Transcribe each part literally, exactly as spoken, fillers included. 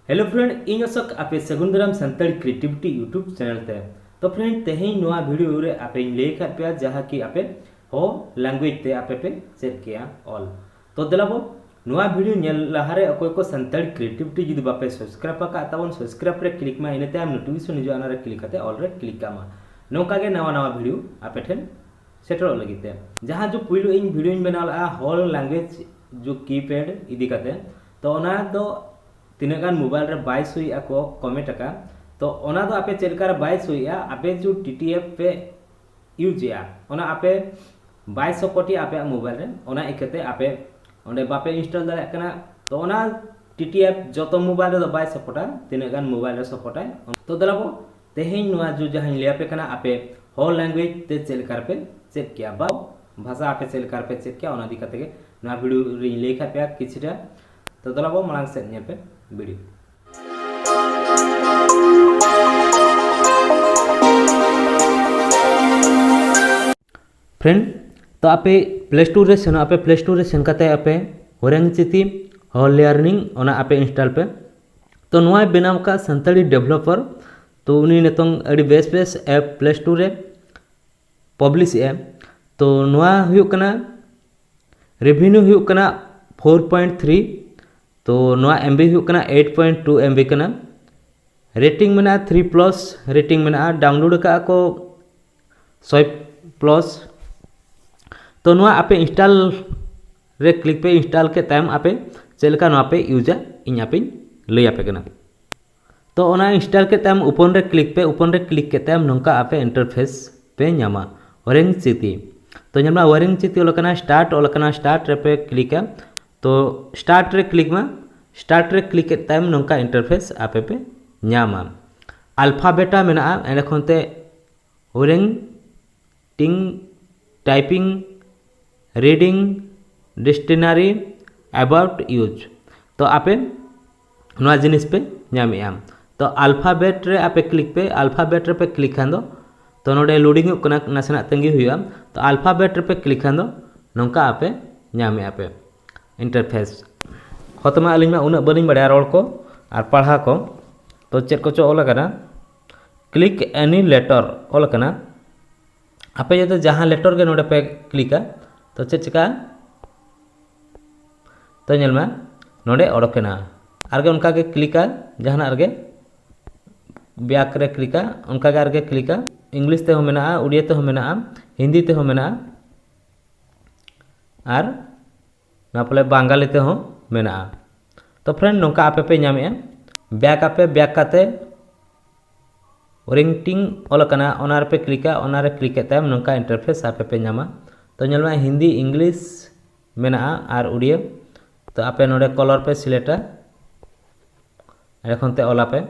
Hello friend, ᱤᱧ ᱚᱥᱳᱠ, ᱟᱯᱮ ᱥᱟᱹᱜᱩᱱ ᱫᱟᱨᱟᱢ ᱥᱟᱱᱛᱟᱲᱤ ᱠᱨᱤᱭᱮᱴᱤᱵᱷᱤᱴᱤ YouTube ᱪᱮᱱᱮᱞ ᱛᱮ᱾ ᱛᱚ friend, ᱛᱮᱦᱮᱧ ᱱᱚᱣᱟ ᱵᱷᱤᱰᱤᱭᱳ ᱨᱮ ᱟᱯᱮᱧ ᱞᱟᱹᱭ ᱟᱠᱟᱫ ᱯᱮᱭᱟ ᱡᱟᱦᱟᱸ ᱠᱤ ᱟᱯᱮ ᱦᱚ ᱞᱮᱝᱜᱩᱭᱮᱡᱽ ᱛᱮ ᱟᱯᱮ ᱯᱮ ᱪᱮᱫ ᱠᱮᱭᱟ ᱚᱞ᱾ ᱛᱚ ᱫᱮᱞᱟ ᱵᱚ, ᱱᱚᱣᱟ ᱵᱷᱤᱰᱤᱭᱳ ᱧᱮᱞ ᱞᱟᱦᱟᱨᱮ ᱚᱠᱚᱭ ᱠᱚ ᱥᱟᱱᱛᱟᱲᱤ ᱠᱨᱤᱭᱮᱴᱤᱵᱷᱤᱴᱤ ᱡᱩᱫᱤ ᱵᱟᱯᱮ ᱥᱟᱵᱥᱠᱨᱟᱭᱤᱵ ᱟᱠᱟᱫ ᱛᱟᱵᱚᱱ, ᱥᱟᱵᱥᱠᱨᱟᱭᱤᱵ ᱨᱮ ᱠᱞᱤᱠ ᱢᱟ, ᱤᱱᱟᱹ ᱛᱟᱭᱚᱢ ᱱᱳᱴᱤᱯᱷᱤᱠᱮᱥᱚᱱ ᱦᱤᱡᱩᱜᱼᱟ, ᱚᱱᱟᱨᱮ ᱠᱞᱤᱠ ᱠᱟᱛᱮ ᱚᱞ ᱨᱮ ᱠᱞᱤᱠ ᱠᱟᱜ ᱢᱟ᱾ ᱱᱚᱝᱠᱟ ᱜᱮ ᱱᱟᱣᱟ ᱱᱟᱣᱟ ᱵᱷᱤᱰᱤᱭᱳ ᱟᱯᱮ ᱴᱷᱮᱱ ᱥᱮᱴᱮᱨᱚᱜ ᱞᱟᱹᱜᱤᱫ ᱛᱮ᱾ ᱡᱟᱦᱟᱸ ᱡᱚ ᱯᱩᱭᱞᱩ ᱤᱧ ᱵᱷᱤᱰᱤᱭᱳᱧ ᱵᱮᱱᱟᱣ ᱞᱮᱫᱼᱟ ᱦᱚ ᱞᱮᱝᱜᱩᱭᱮᱡᱽ ᱡᱚ ᱠᱤᱯᱮᱰ ᱤᱫᱤ ᱠᱟᱛᱮ, ᱛᱚ ᱚᱱᱟ ᱫᱚ ᱛᱤᱱᱟᱹᱜ ᱜᱟᱱ ᱢᱳᱵᱟᱭᱤᱞ ᱨᱮ ᱵᱟᱭ ᱥᱳᱭᱮᱜᱼᱟ ᱠᱚ ᱠᱚᱢᱮᱱᱴ ᱟᱠᱟᱫ᱾ ᱛᱚ ᱚᱱᱟ ᱫᱚ ᱟᱯᱮ ᱪᱮᱫ ᱞᱮᱠᱟ ᱨᱮ ᱵᱟᱭ ᱥᱳᱭᱮᱜᱼᱟ, ᱟᱯᱮ ᱡᱚ ᱴᱤ ᱴᱤ ᱮᱯ ᱯᱮ ᱤᱭᱩᱡᱽ ᱮᱜᱼᱟ, ᱚᱱᱟ ᱟᱯᱮ ᱵᱟᱭ ᱥᱟᱯᱳᱨᱴ ᱮᱜᱼᱟ ᱟᱯᱮᱭᱟᱜ ᱢᱳᱵᱟᱭᱤᱞ ᱨᱮ, ᱚᱱᱟ ᱤᱠᱷᱟᱹᱛᱮ ᱟᱯᱮ ᱚᱸᱰᱮ ᱵᱟᱯᱮ ᱤᱱᱥᱴᱚᱞ ᱫᱟᱲᱮᱭᱟᱜ ᱠᱟᱱᱟ᱾ ᱛᱚ ᱚᱱᱟ ᱴᱤ ᱴᱤ ᱮᱯ ᱡᱚᱛᱚ ᱢᱳᱵᱟᱭᱤᱞ ᱨᱮᱫᱚ ᱵᱟᱭ ᱥᱟᱯᱳᱨᱴᱟ, ᱛᱤᱱᱟᱹᱜ ᱜᱟᱱ ᱢᱳᱵᱟᱭᱤᱞ ᱨᱮ ᱥᱟᱯᱳᱨᱴᱟᱭ᱾ ᱛᱚ ᱫᱮᱞᱟ ᱵᱚ, ᱛᱮᱦᱮᱧ ᱱᱚᱣᱟ ᱡᱚ ᱡᱟᱦᱟᱸᱧ ᱞᱟᱹᱭ ᱟᱯᱮ ᱠᱟᱱᱟ, ᱟᱯᱮ ᱦᱚ ᱞᱮᱝᱜᱩᱭᱮᱡᱽ ᱛᱮ ᱪᱮᱫ ᱞᱮᱠᱟ ᱨᱮᱯᱮ ᱪᱮᱫ ᱠᱮᱭᱟ, ᱵᱟ ᱵᱷᱟᱥᱟ ᱟᱯᱮ ᱪᱮᱫ ᱞᱮᱠᱟ ᱨᱮᱯᱮ ᱪᱮᱫ ᱠᱮᱭᱟ, ᱚᱱᱟ ᱤᱫᱤ ᱠᱟᱛᱮ ᱜᱮ ᱱᱚᱣᱟ ᱵᱷᱤᱰᱤᱭᱳ ᱨᱤᱧ ᱞᱟᱹᱭ ᱠᱟᱜ ᱯᱮᱭᱟ ᱠᱤᱪᱷᱩᱴᱟ᱾ ᱛᱚ ᱫᱮᱞᱟ ᱵᱚ, ᱢᱟᱲᱟᱝ ᱥᱮᱫ ᱧᱮᱞ ᱯᱮ ᱵᱷᱤᱰᱤᱭᱳ᱾ ᱯᱷᱨᱮᱱᱰ, ᱛᱚ ᱟᱯᱮ ᱯᱞᱮ ᱥᱴᱳᱨ ᱨᱮ ᱥᱮᱱᱚᱜ ᱟᱯᱮ, ᱯᱞᱮ ᱥᱴᱳᱨ ᱨᱮ ᱥᱮᱱ ᱠᱟᱛᱮ ᱟᱯᱮ ᱦᱚᱨᱮᱝ ᱪᱤᱛᱤ ᱦᱚ ᱞᱮᱭᱟᱨᱱᱤᱝ ᱚᱱᱟ ᱟᱯᱮ ᱤᱱᱥᱴᱚᱞ ᱯᱮ᱾ ᱛᱚ ᱱᱚᱣᱟᱭ ᱵᱮᱱᱟᱣ ᱟᱠᱟᱫ ᱥᱟᱱᱛᱟᱲᱤ ᱰᱮᱵᱷᱞᱚᱯᱟᱨ, ᱛᱚ ᱩᱱᱤ ᱱᱤᱛᱚᱝ ᱟᱹᱰᱤ ᱵᱮᱥ ᱵᱮᱥ ᱮᱯ ᱯᱞᱮ ᱥᱴᱳᱨ ᱨᱮ ᱯᱟᱵᱽᱞᱤᱥ ᱮᱫᱼᱟ᱾ ᱛᱚ ᱱᱚᱣᱟ ᱦᱩᱭᱩᱜ ᱠᱟᱱᱟ, ᱨᱮᱵᱷᱤᱱᱤᱭᱩ ᱦᱩᱭᱩᱜ ᱠᱟᱱᱟ ᱯᱷᱳᱨ ᱯᱚᱭᱮᱱᱴ ᱛᱷᱨᱤ, ᱛᱚ ᱱᱚᱣᱟ ᱮᱢ ᱵᱤ ᱦᱩᱭᱩᱜ ᱠᱟᱱᱟ eight point two M B ᱠᱟᱱᱟ᱾ ᱨᱮᱴᱤᱝ ᱢᱮᱱᱟᱜᱼᱟ ᱛᱷᱨᱤ ᱯᱞᱟᱥ ᱨᱮᱴᱤᱝ ᱢᱮᱱᱟᱜᱼᱟ, ᱰᱟᱣᱩᱱᱞᱳᱰ ᱟᱠᱟᱫᱼᱟ ᱠᱚ ᱥᱚᱭ ᱯᱞᱟᱥ᱾ ᱛᱚ ᱱᱚᱣᱟ ᱟᱯᱮ ᱤᱱᱥᱴᱚᱞ ᱨᱮ ᱠᱞᱤᱠ ᱯᱮ, ᱤᱱᱥᱴᱚᱞ ᱠᱮᱫ ᱛᱟᱭᱚᱢ ᱟᱯᱮ ᱪᱮᱫ ᱞᱮᱠᱟ ᱱᱚᱣᱟ ᱯᱮ ᱤᱭᱩᱡᱟ, ᱤᱧ ᱟᱯᱮᱧ ᱞᱟᱹᱭ ᱟᱯᱮ ᱠᱟᱱᱟ᱾ ᱛᱚ ᱚᱱᱟ ᱤᱱᱥᱴᱚᱞ ᱠᱮᱫ ᱛᱟᱭᱚᱢ ᱳᱯᱮᱱ ᱨᱮ ᱠᱞᱤᱠ ᱯᱮ, ᱳᱯᱮᱱ ᱨᱮ ᱠᱞᱤᱠ ᱠᱮᱫ ᱛᱟᱭᱚᱢ ᱱᱚᱝᱠᱟ ᱟᱯᱮ ᱤᱱᱴᱟᱨᱯᱷᱮᱥ ᱯᱮ ᱧᱟᱢᱟ, ᱦᱚᱨᱮᱝ ᱪᱤᱛᱤ᱾ ᱛᱚ ᱧᱮᱞ ᱢᱮ, ᱦᱚᱨᱮᱝ ᱪᱤᱛᱤ ᱚᱞ ᱟᱠᱟᱱᱟ, ᱥᱴᱟᱨᱴ ᱚᱞ ᱟᱠᱟᱱᱟ, ᱥᱴᱟᱨᱴ ᱨᱮᱯᱮ ᱠᱞᱤᱠᱟ᱾ ᱛᱚ ᱥᱴᱟᱨᱴ ᱨᱮ ᱠᱞᱤᱠ ᱢᱟ, ᱥᱴᱟᱨᱴ ᱨᱮ ᱠᱞᱤᱠ ᱠᱮᱫ ᱛᱟᱭᱚᱢ ᱱᱚᱝᱠᱟ ᱤᱱᱴᱟᱨᱯᱷᱮᱥ ᱟᱯᱮ ᱯᱮ ᱧᱟᱢᱟ᱾ ᱟᱞᱯᱷᱟᱵᱮᱴᱟ ᱢᱮᱱᱟᱜᱼᱟ, ᱮᱸᱰᱮ ᱠᱷᱚᱱ ᱛᱮ ᱦᱚᱨᱮᱝ ᱴᱤᱝ typing reading dictionary about use. ᱛᱚ ᱟᱯᱮ ᱱᱚᱣᱟ ᱡᱤᱱᱤᱥ ᱯᱮ ᱧᱟᱢᱮᱜᱼᱟ᱾ ᱛᱚ ᱟᱞᱯᱷᱟᱵᱮᱴ ᱨᱮ ᱟᱯᱮ ᱠᱞᱤᱠ ᱯᱮ, ᱟᱞᱯᱷᱟᱵᱮᱴ ᱨᱮᱯᱮ ᱠᱞᱤᱠ ᱠᱷᱟᱱ ᱫᱚ, ᱛᱚ ᱱᱚᱰᱮ ᱞᱳᱰᱤᱝᱚᱜ ᱠᱟᱱᱟ, ᱱᱟᱥᱮᱱᱟᱜ ᱛᱟᱺᱜᱤ ᱦᱩᱭᱩᱜᱼᱟ᱾ ᱛᱚ ᱟᱞᱯᱷᱟᱵᱮᱴ ᱨᱮᱯᱮ ᱠᱞᱤᱠ ᱠᱷᱟᱱ ᱫᱚ ᱱᱚᱝᱠᱟ ᱟᱯᱮ ᱧᱟᱢᱮᱜᱼᱟ ᱯᱮ ᱤᱱᱴᱟᱨᱯᱷᱮᱥ᱾ ᱦᱚᱛᱚ ᱢᱟ ᱟᱹᱞᱤᱧ ᱢᱟ ᱩᱱᱟᱹᱜ ᱵᱟᱹᱞᱤᱧ ᱵᱟᱲᱟᱭᱟ ᱨᱚᱲ ᱠᱚ, ᱟᱨ ᱯᱟᱲᱦᱟᱣ ᱠᱚ᱾ ᱛᱚ ᱪᱮᱫ ᱠᱚᱪᱚ ᱚᱞ ᱟᱠᱟᱱᱟ, click any letter ᱚᱞ ᱟᱠᱟᱱᱟ᱾ ᱟᱯᱮ ᱡᱩᱫᱤ ᱡᱟᱦᱟᱸ ᱞᱮᱴᱚᱨ ᱜᱮ ᱱᱚᱰᱮ ᱯᱮ ᱠᱞᱤᱠᱟ, ᱛᱚ ᱪᱮᱫ ᱪᱤᱠᱟᱹᱜᱼᱟ? ᱛᱚ ᱧᱮᱞ ᱢᱮ, ᱱᱚᱰᱮ ᱚᱰᱚᱠᱮᱱᱟ᱾ ᱟᱨᱜᱮ ᱚᱱᱠᱟᱜᱮ ᱠᱞᱤᱠᱟ, ᱡᱟᱦᱟᱱᱟᱜ ᱨᱮᱜᱮ, ᱵᱮᱠ ᱨᱮ ᱠᱞᱤᱠᱟ, ᱚᱱᱠᱟᱜᱮ ᱟᱨᱜᱮ ᱠᱞᱤᱠᱟ᱾ ᱤᱝᱞᱤᱥ ᱛᱮᱦᱚᱸ ᱢᱮᱱᱟᱜᱼᱟ, ᱩᱲᱤᱭᱟ ᱛᱮᱦᱚᱸ ᱢᱮᱱᱟᱜᱼᱟ, ᱦᱤᱱᱫᱤ ᱛᱮᱦᱚᱸ ᱢᱮᱱᱟᱜᱼᱟ, ᱟᱨ ᱱᱚᱣᱟ ᱯᱚᱨᱮ ᱵᱟᱝᱜᱟᱞᱤ ᱛᱮᱦᱚᱸ ᱢᱮᱱᱟᱜᱼᱟ᱾ ᱛᱚ friend, ᱱᱚᱝᱠᱟ ᱟᱯᱮ ᱯᱮ ᱧᱟᱢᱮᱜᱼᱟ᱾ ᱵᱮᱠ ᱟᱯᱮ, ᱵᱮᱠ ᱠᱟᱛᱮ ᱳᱨᱤᱭᱮᱱᱴᱤᱝ ᱚᱞ ᱟᱠᱟᱱᱟ, ᱚᱱᱟ ᱨᱮᱯᱮ ᱠᱞᱤᱠᱟ᱾ ᱚᱱᱟ ᱨᱮ ᱠᱞᱤᱠ ᱠᱮᱫ ᱛᱟᱭᱚᱢ ᱱᱚᱝᱠᱟ ᱤᱱᱴᱟᱨᱯᱷᱮᱥ ᱟᱯᱮ ᱯᱮ ᱧᱟᱢᱟ᱾ ᱛᱚ ᱧᱮᱞ ᱢᱮ, ᱦᱤᱱᱫᱤ, ᱤᱝᱞᱤᱥ ᱢᱮᱱᱟᱜᱼᱟ ᱟᱨ ᱩᱲᱤᱭᱟ᱾ ᱛᱚ ᱟᱯᱮ ᱱᱚᱰᱮ ᱠᱚᱞᱚᱨ ᱯᱮ ᱥᱤᱞᱮᱠᱴᱟ, ᱮᱸᱰᱮ ᱠᱷᱚᱱ ᱛᱮ ᱚᱞᱟᱯᱮ᱾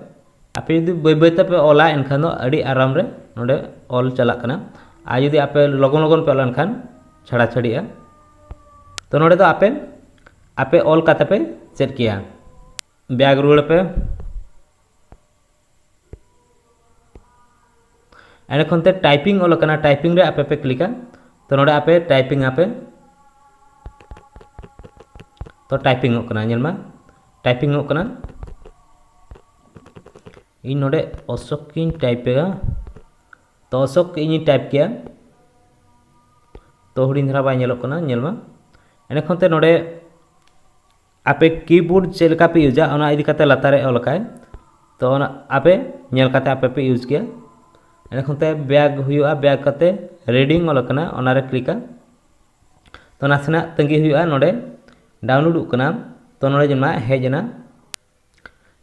ᱟᱯᱮ ᱡᱩᱫᱤ ᱵᱟᱹᱭ ᱵᱟᱹᱭ ᱛᱮᱯᱮ ᱚᱞᱟ, ᱮᱱᱠᱷᱟᱱ ᱫᱚ ᱟᱹᱰᱤ ᱟᱨᱟᱢ ᱨᱮ ᱱᱚᱰᱮ ᱚᱞ ᱪᱟᱞᱟᱜ ᱠᱟᱱᱟ᱾ ᱟᱨ ᱡᱩᱫᱤ ᱟᱯᱮ ᱞᱚᱜᱚᱱ ᱞᱚᱜᱚᱱ ᱯᱮ ᱚᱞᱟ, ᱮᱱᱠᱷᱟᱱ ᱪᱷᱟᱲᱟ ᱪᱷᱟᱹᱲᱤᱜᱼᱟ᱾ ᱛᱚ ᱱᱚᱰᱮ ᱫᱚ ᱟᱯᱮ, ᱟᱯᱮ ᱚᱞ ᱠᱟᱛᱮ ᱯᱮ ᱪᱮᱫ ᱠᱮᱭᱟ᱾ ᱵᱮᱠ ᱨᱩᱣᱟᱹᱲ ᱯᱮ᱾ ᱮᱸᱰᱮ ᱠᱷᱚᱱ ᱛᱮ ᱴᱟᱭᱯᱤᱝ ᱚᱞ ᱟᱠᱟᱱᱟ, ᱴᱟᱭᱯᱤᱝ ᱨᱮ ᱟᱯᱮ ᱯᱮ ᱠᱞᱤᱠᱟ᱾ ᱛᱚ ᱱᱚᱰᱮ ᱟᱯᱮ ᱴᱟᱭᱯᱤᱝ ᱟᱯᱮ, ᱛᱚ ᱴᱟᱭᱯᱤᱝ ᱚᱜ ᱠᱟᱱᱟ, ᱧᱮᱞ ᱢᱟ, ᱴᱟᱭᱯᱤᱝ ᱚᱜ ᱠᱟᱱᱟ᱾ ᱤᱧ ᱱᱚᱰᱮ ᱚᱥᱳᱠ ᱤᱧ ᱴᱟᱭᱤᱯ ᱮᱫᱟ, ᱛᱚ ᱚᱥᱳᱠ ᱤᱧᱤᱧ ᱴᱟᱭᱤᱯ ᱠᱮᱜᱼᱟ, ᱛᱚ ᱦᱩᱰᱤᱧ ᱫᱷᱟᱨᱟ ᱵᱟᱭ ᱧᱮᱞᱚᱜ ᱠᱟᱱᱟ, ᱧᱮᱞ ᱢᱟ᱾ ᱮᱸᱰᱮ ᱠᱷᱚᱱ ᱛᱮ ᱱᱚᱰᱮ ᱟᱯᱮ ᱠᱤᱵᱳᱨᱰ ᱪᱮᱫ ᱞᱮᱠᱟ ᱯᱮ ᱤᱭᱩᱡᱟ, ᱚᱱᱟ ᱤᱫᱤ ᱠᱟᱛᱮ ᱞᱟᱛᱟᱨ ᱨᱮ ᱚᱞ ᱟᱠᱟᱭ, ᱛᱚ ᱚᱱᱟ ᱟᱯᱮ ᱧᱮᱞ ᱠᱟᱛᱮ ᱟᱯᱮ ᱯᱮ ᱤᱭᱩᱡᱽ ᱠᱮᱭᱟ᱾ ᱮᱸᱰᱮ ᱠᱷᱚᱱ ᱛᱮ ᱵᱮᱠ ᱦᱩᱭᱩᱜᱼᱟ, ᱵᱮᱠ ᱠᱟᱛᱮ ᱨᱤᱰᱤᱝ ᱚᱞ ᱟᱠᱟᱱᱟ, ᱚᱱᱟ ᱨᱮ ᱠᱞᱤᱠᱟ᱾ ᱛᱚ ᱱᱟᱥᱮᱱᱟᱜ ᱛᱟᱺᱜᱤ ᱦᱩᱭᱩᱜᱼᱟ, ᱱᱚᱰᱮ ᱰᱟᱣᱩᱱᱞᱳᱰᱚᱜ ᱠᱟᱱᱟ᱾ ᱛᱚ ᱱᱚᱰᱮ ᱧᱮᱞ ᱢᱟ, ᱦᱮᱡ ᱮᱱᱟ᱾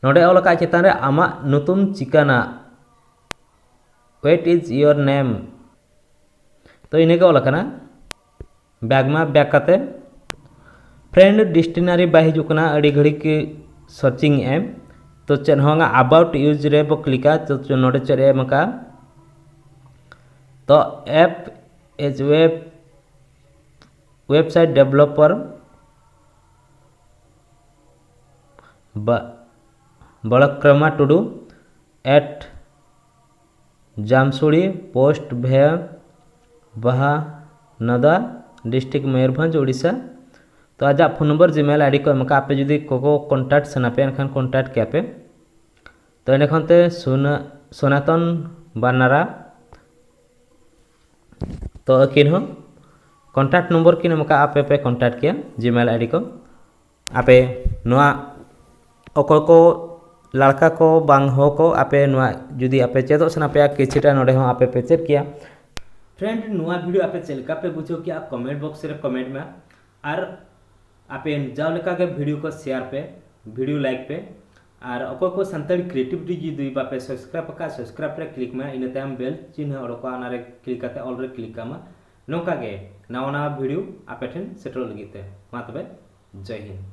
ᱱᱚᱰᱮ ᱚᱞ ᱟᱠᱟᱫ ᱪᱮᱛᱟᱱ ᱨᱮ, "ᱟᱢᱟᱜ ᱧᱩᱛᱩᱢ ᱪᱤᱠᱟᱹᱱᱟ?" What is your name? ᱛᱚ ᱤᱱᱟᱹᱜᱮ ᱚᱞ ᱟᱠᱟᱱᱟ᱾ ᱵᱮᱠ ᱢᱟ ᱵᱮᱠ ᱠᱟᱛᱮ, friend ᱰᱤᱠᱥᱱᱟᱨᱤ ᱵᱟᱭ ᱦᱤᱡᱩᱜ ᱠᱟᱱᱟ, ᱟᱹᱰᱤ ᱜᱷᱟᱹᱲᱤᱡ ᱜᱮ ᱥᱟᱨᱪᱤᱝ ᱮᱫ ᱟᱭ᱾ ᱛᱚ ᱪᱮᱫ ᱦᱚᱸ ᱵᱟᱝᱟ, about use ᱨᱮ ᱵᱚ ᱠᱞᱤᱠᱟ᱾ ᱛᱚ ᱱᱚᱰᱮ ᱪᱮᱫ ᱮ ᱮᱢ ᱟᱠᱟᱫᱼᱟ? ᱛᱚ app as web website developer ᱵᱟ-, ᱵᱟᱞᱚᱠᱨᱚᱢᱟ ᱴᱩᱰᱩ at ᱡᱟᱢᱥᱩᱲᱤ post ᱵᱷᱮ ᱵᱟᱦᱟᱱᱟᱫᱟ district Mayurbhanj Odisha. ᱛᱚ ᱟᱡᱟᱜ ᱯᱷᱳᱱ ᱱᱚᱢᱵᱚᱨ ᱡᱤᱢᱮᱞ ᱟᱭᱰᱤ ᱠᱚ ᱮᱢ ᱟᱠᱟᱫ, ᱟᱯᱮ ᱡᱩᱫᱤ ᱠᱚᱠᱚ ᱠᱚᱱᱴᱟᱠᱴ ᱥᱟᱱᱟ ᱯᱮᱭᱟ ᱮᱱᱠᱷᱟᱱ ᱠᱚᱱᱴᱟᱠᱴ ᱠᱮᱭᱟ ᱯᱮ᱾ ᱛᱚ ᱮᱸᱰᱮ ᱠᱷᱚᱱ ᱛᱮ ᱥᱩᱱᱟ- ᱥᱚᱱᱟᱛᱚᱱ ᱵᱟᱱᱟᱨᱟ, ᱛᱚ ᱟᱹᱠᱤᱱ ᱦᱚᱸ ᱠᱚᱱᱴᱟᱠᱴ ᱱᱚᱢᱵᱚᱨ ᱠᱤᱱ ᱮᱢ ᱟᱠᱟᱫ, ᱟᱯᱮ ᱯᱮ ᱠᱚᱱᱴᱟᱠᱴ ᱠᱮᱭᱟ ᱡᱤᱢᱮᱞ ᱟᱭᱰᱤ ᱠᱚ᱾ ᱟᱯᱮ ᱱᱚᱣᱟ ᱚᱠᱚᱭ ᱠᱚ ᱞᱟᱲᱠᱟ ᱠᱚ ᱵᱟᱝ ᱦᱚᱸ ᱠᱚ, ᱟᱯᱮ ᱱᱚᱣᱟ ᱡᱩᱫᱤ ᱟᱯᱮ ᱪᱮᱫᱚᱜ ᱥᱟᱱᱟ ᱯᱮᱭᱟ ᱠᱤᱪᱷᱩᱴᱟ, ᱱᱚᱰᱮ ᱦᱚᱸ ᱟᱯᱮ ᱯᱮ ᱪᱮᱫ ᱠᱮᱭᱟ᱾ ᱯᱷᱨᱮᱱᱰ, ᱱᱚᱣᱟ ᱵᱷᱤᱰᱤᱭᱳ ᱟᱯᱮ ᱪᱮᱫ ᱞᱮᱠᱟ ᱯᱮ ᱵᱩᱡᱷᱟᱹᱣ ᱠᱮᱜᱼᱟ, ᱠᱚᱢᱮᱱᱴ ᱵᱚᱠᱥ ᱨᱮ ᱠᱚᱢᱮᱱᱴ ᱢᱮ᱾ ᱟᱨ ᱟᱯᱮ ᱡᱟᱣ ᱞᱮᱠᱟ ᱜᱮ ᱵᱷᱤᱰᱤᱭᱳ ᱠᱚ ᱥᱮᱭᱟᱨ ᱯᱮ, ᱵᱷᱤᱰᱤᱭᱳ ᱞᱟᱭᱤᱠ ᱯᱮ᱾ ᱟᱨ ᱚᱠᱚᱭ ᱠᱚ ᱥᱟᱱᱛᱟᱲᱤ ᱠᱨᱤᱭᱮᱴᱤᱵᱷ ᱡᱩᱫᱤ ᱵᱟᱯᱮ ᱥᱟᱵᱥᱠᱨᱟᱭᱤᱵ ᱟᱠᱟᱫ, ᱥᱟᱵᱥᱠᱨᱟᱭᱤᱵ ᱨᱮ ᱠᱞᱤᱠ ᱢᱮ, ᱤᱱᱟᱹ ᱛᱟᱭᱚᱢ ᱵᱮᱞ ᱪᱤᱱᱦᱟᱹ ᱚᱰᱚᱠᱚᱜᱼᱟ, ᱚᱱᱟ ᱨᱮ ᱠᱞᱤᱠ ᱠᱟᱛᱮ ᱚᱞ ᱨᱮ ᱠᱞᱤᱠ ᱠᱟᱜ ᱢᱟ᱾ ᱱᱚᱝᱠᱟ ᱜᱮ ᱱᱟᱣᱟ ᱱᱟᱣᱟ ᱵᱷᱤᱰᱤᱭᱳ ᱟᱯᱮ ᱴᱷᱮᱱ ᱥᱮᱴᱮᱨᱚᱜ ᱞᱟᱹᱜᱤᱫ ᱛᱮ᱾ ᱢᱟ ᱛᱚᱵᱮ, ᱡᱚᱭ ᱦᱤᱱᱫ᱾